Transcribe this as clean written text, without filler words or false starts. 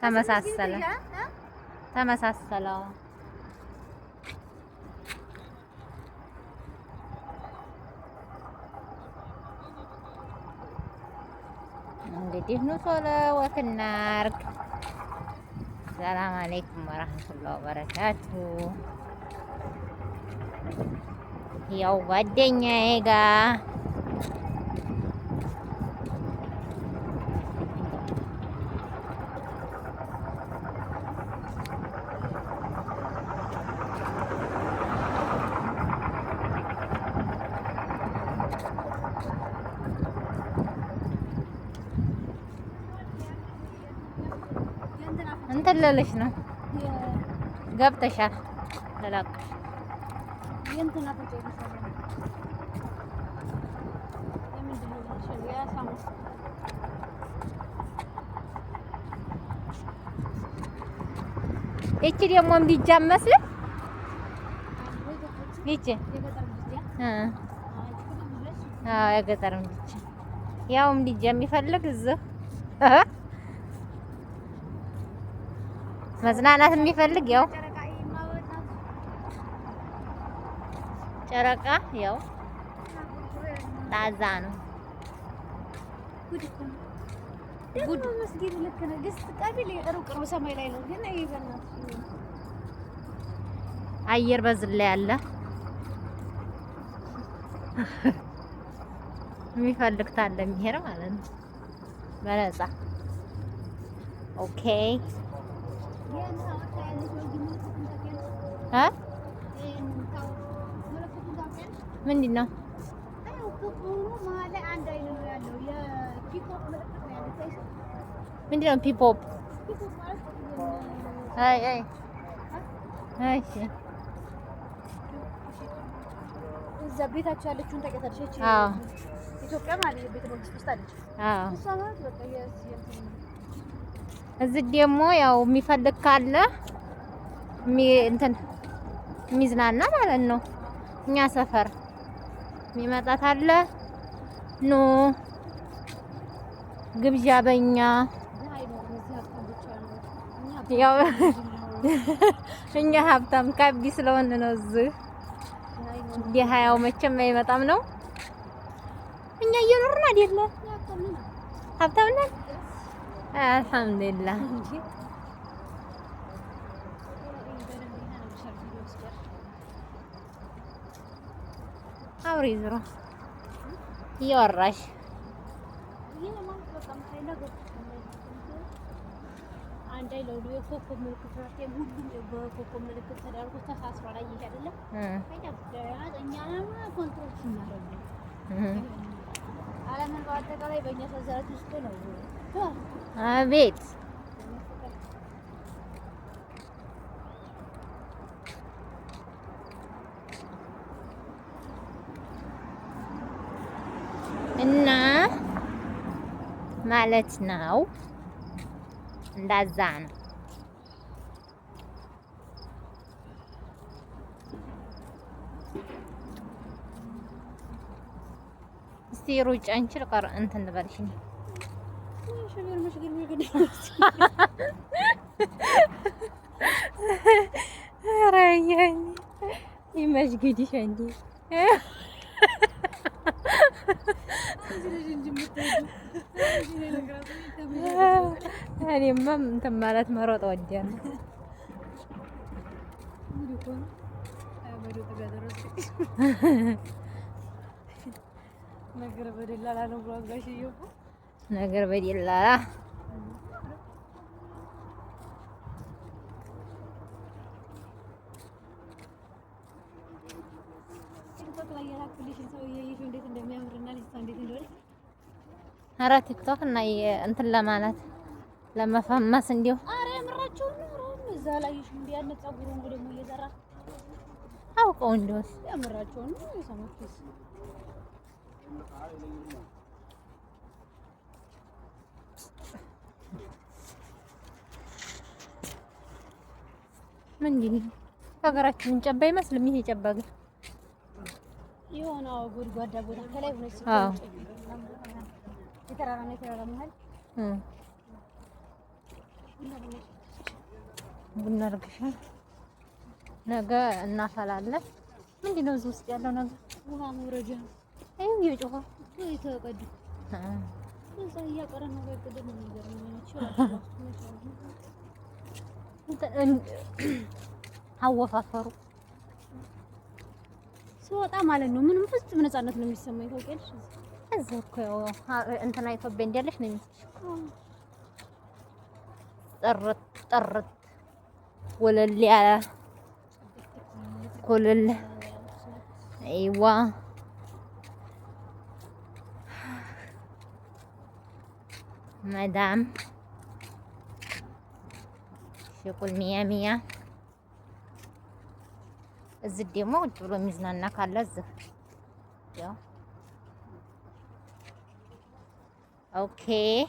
ተመሳሰለ ተመሳሰለ። እንግዲህ ኑ ቶሎ walk እናርግ። ሰላም አለይኩም ወራህመቱላሂ ወበረካቱ። ያው ጓደኛዬ ጋር እንትን ልልሽ ነው። ገብተሻል ልለቅሽ ይቺ ደግሞ እምድጃ መስል ይቺ አዎ የገጠር እምድጃ ያው እምድጃ የሚፈልግ እዚህ መዝናናት የሚፈልግ ያው ጨረቃ ያው ጣዛ ነው። ጉድ መስጊድ ልክ ነው። ድስት ቀቢል ሩቅ ነው፣ ሰማይ ላይ ነው። ግን አየር በዝላ ያለ የሚፈልግ ታለ የሚሄድ ማለት ነው በነፃ okay። ምንድን ነው? ምንድን ነው? ፒፖፕ እሺ፣ እዛ ቤታቸው ያለችውን ታውቂያታለሽ? ኢትዮጵያ ማለት ቤተ መንግስት ውስጥ አለች። እሷ ማለት በቃ እዚህ ደግሞ ያው የሚፈልግ ካለ እንትን የሚዝናና ማለት ነው። እኛ ሰፈር የሚመጣት አለ ኖ ግብዣ በእኛ ያው እኛ ሀብታም ካቢ ስለሆነ ነው። እዚህ ደሃ ያው መቼም አይመጣም ነው። እኛ እየኖርን አይደለ? ሀብታም ነን። አልሐምዱሊላህ። አውሪ ዝሮ እያወራሽ አንድ ላይ ለሁሉ የኮከብ ምልክት ሁሉም በኮከብ ምልክት ተደርጎ ተሳስሯል። አየሽ አይደለም? እኛንም control ስናደርግ ዓለምን በአጠቃላይ በእኛ ሰንሰለት ውስጥ ነው። አቤት እና ማለት ነው። እንዳዛ ነው። እስቲ ሩጫ አንቺ ልቀር እንትን ልበልሽ እኔ ኧረ ይመሽግድሽ እንዴ! እኔማ እንትን ማለት መሮጥ እወዳለሁ። ነገር በደላላ ነው ብሏል ጋሽዬው። ነገር በደላላ ኧረ ቲክቶክ እና እንትን ለማለት ለመፈመስ እንዲሁ ኧረ የምራቸውን ነው። እዛ ላይ እንደ ያነ ፀጉሩን ደግሞ እየዘራ አውቀው እንዲሁስ የምራቸውን ነው የሰማችሁት? ምንድን ነው ሀገራችንን ጨባ አይመስልም። ይሄ ጨባ ግን የሆነ ጎድጓዳ ቦታ ከላይ ሆነች የተራራ ነው፣ የተራራ መሀል። ቡና አድርገሻል። ነገ እናፈላለን። ምንድን ነው እዚህ ውስጥ ያለው ነገር? ውሃ መውረጃ። ይኸው እየጮኸ። የተቀዱ እዛ እያቀረ ነው። በቅድም ነገር ነው። አወፋፈሩ ስወጣ ማለት ነው ምንም ፍጹም ነፃነት ነው የሚሰማኝ። ታውቂያለሽ? እዚህ እኮ እንትና ኢትዮጵያ እንዳለሽ ነው የሚመስልሽ። ጥርት ጥርት ወለል ያለ ኮለል አይዋ መዳም ሽቁል ሚያ ሚያ። እዚህ ደግሞ ውጭ ብሎ የሚዝናና ካለ እዚህ ያው okay።